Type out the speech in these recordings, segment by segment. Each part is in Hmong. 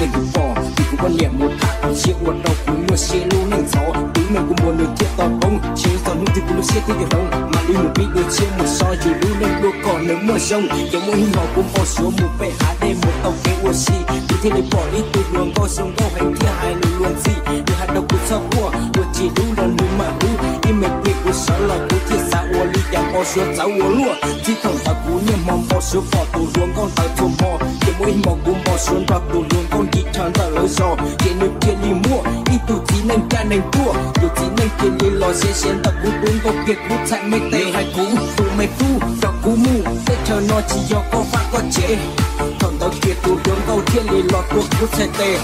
Tus pom vim kuv poj niam mus tham, tus siab ua rau kuv nyuaj siab lub neej ntxhov. Tus neeg kuv muag nws thiaj tau poob, tsis txog hnub twg kuv lub siab thiaj yuav hloov. Mam li mus pib dua tshiab mus so yus lub neej dua kom nws muaj zoo. Ces muaj ib hmo kuv npau suav mus pem hav dej mus tau kev ua si, kuv thiaj li pom ib tug hluas nkauj zoo nkauj heev thiab hais lus luag ntxhi. Nws hais rau kuv txhob quaj, ua tsis dub los nws mam hlub. Ib me pliag kuv sawv los kuv thiaj xav ua li cas npau suav txawv ua luaj. Txij thaum ntawd kuv niaj hmo npau suav pom tus hluas nkauj ntawd txhua hmo. Ces muaj ib hmo kuv npau suav nrog tus hluas nkauj nti chaw ntawm lawv zos, ces nws cia li muaj ib tug txiv neej caj neeg tuaj. Tus txiv neej cia li los siav siav ntawm kuv tus nkauj kiag kuv txhais me tes, nws hais kuv tus me tub coj kuv mus, teb chaws no tsis yog koj vaj koj tsev. Thaum ntawd kiag tus hluas nkauj thiaj li los tua kuv txhais tes.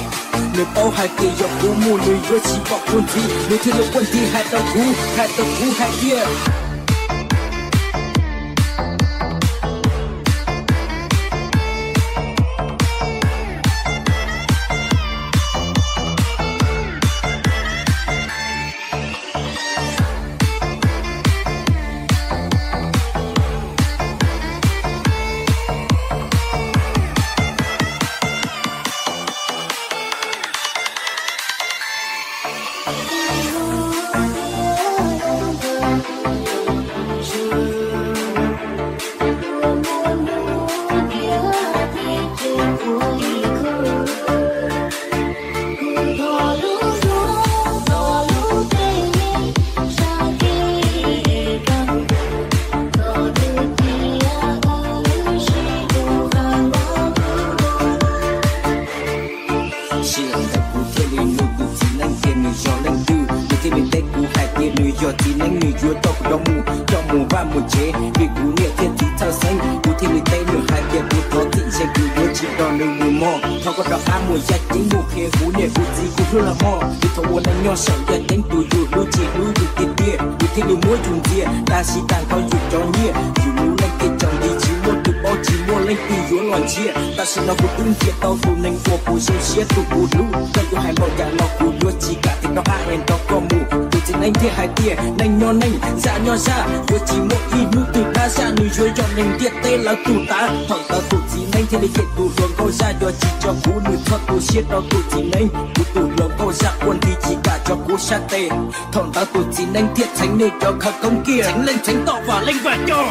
Nws paub hais tias yog kuv mus nws yuav tsis pom kuv ntxiv, nws thiaj li quaj ntxiv hais rau kuv, hais rau kuv hais tias Sij hawm ntawd kuv thiaj li nug tus txiv neej tias nws yog leej twg, nws thiaj li teb kuv hais tias nws yog txiv neej, nws yuav coj kuv rov mus, coj mus vaj mus tsev, vim kuv niam thiab txiv txhawj xeeb. Kuv thiaj li teb nws hais tias kuv thov txim ze, kuv yuav tsis nrog nws mus mog, thov koj rov qab mus yaj ceeb mus qhia kuv niam kuv txiv kuv hlub los mog. Vim thaum ua neej nyob saum yaj ceeb tus yus hlub tsis hlub yus tiag tiag, yus thiaj li muab yus ntxias, tab sis tag nrho yus cov nyiaj, yus lub neej kev tsaus nti tsis muaj tus paub, tsis muaj leej twg yuav los ntsia. Tam sim no kuv twb ntsia tau tus neeg uas kuv zoo siab tus kuv hlub, koj yuav hais npaum cas los kuv yuav tsis kam, thiaj rov qab es nrog koj mus. Tus txiv neej thiaj hais tias neej nyob neej, zaj nyob zaj, yuav tsis muaj ib hnub twg dab zaj, nws yuav yog neeg ntiaj teb lawv tus tav. Thaum ntawd tus txiv neej thiaj li cem tus hluas nkauj zaj, yog tsis tso kuv nws txhob tu siab rau tus txiv neej. Kuv tus hluas nkauj zaj quaj nthi tsis kam tso kuv sab tes. Thaum ntawd tus txiv neej thiaj txheev nws cov khawv koob kiag, txheev leej txheev toj vam leej vam coj.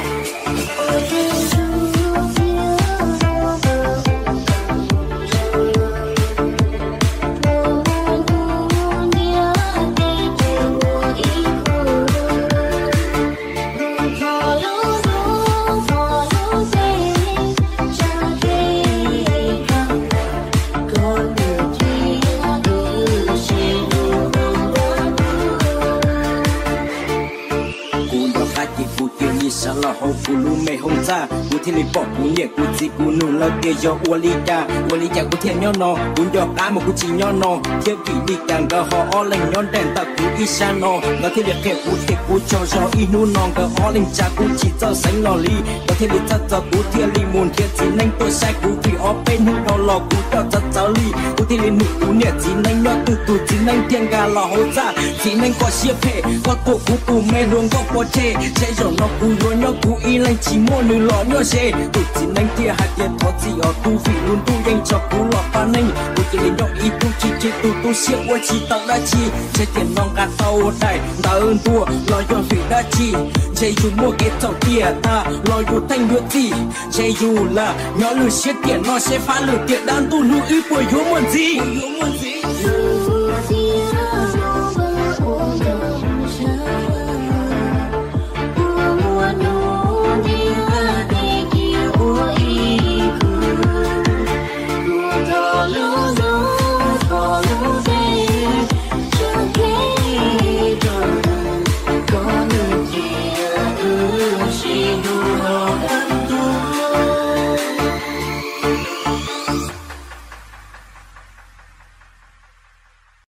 Kuv nrog qab ces kuv cia li sawv los hauv kuv lub me hoob txaj, kuv thiaj li pom kuv niam kuv txiv, kuv nug lawv tias yog ua li cas, ua li cas kuv thiaj nyob no. Kuv nco qab mas kuv tsis nyob no thiab, vim li cas nkawd ho ob leeg nyob nraim ntawm kuv ib sab no. Nkawd thiaj li qhia kuv tias kuv tsaug zog ib hnub no, nkawd ob leeg tsa kuv tsis txawj xeev los li. Nkawd thiaj li txhawj txog kuv thiaj li mus nrhiav txiv neej tuaj saib kuv, vim ob peb hnub dhau los kuv coj txawv txawv li. Kuv thiaj li nug kuv niam txiv neej nyob twg, tus txiv neej thiaj nkag los hauv txaj. Txiv neej koj siab phem, koj tua kuv tus me hluas nkauj pov tseg, ntshe zaum no kuv yuav nyob kuv ib leeg tsis muaj nws los nyob ze. Tus txiv neej thiaj hais tias thov txim os tub, vim lub ntuj yeej tso kuv los pab neeg. Kuv cia li nyob ib tug chim chim tus tu siab ua tsis tau dab tsi, ntshe tiam no nqa tau daim ntawv ntuas los yog vim dab tsi, ntshe yus muaj kev txhaum tiam tas los yus theej yuav txim, ntshe yus lam nyob lwm siab tiam no seb fab lwm tiam dab ntuj hnub wb puas yuav muaj ntxiv.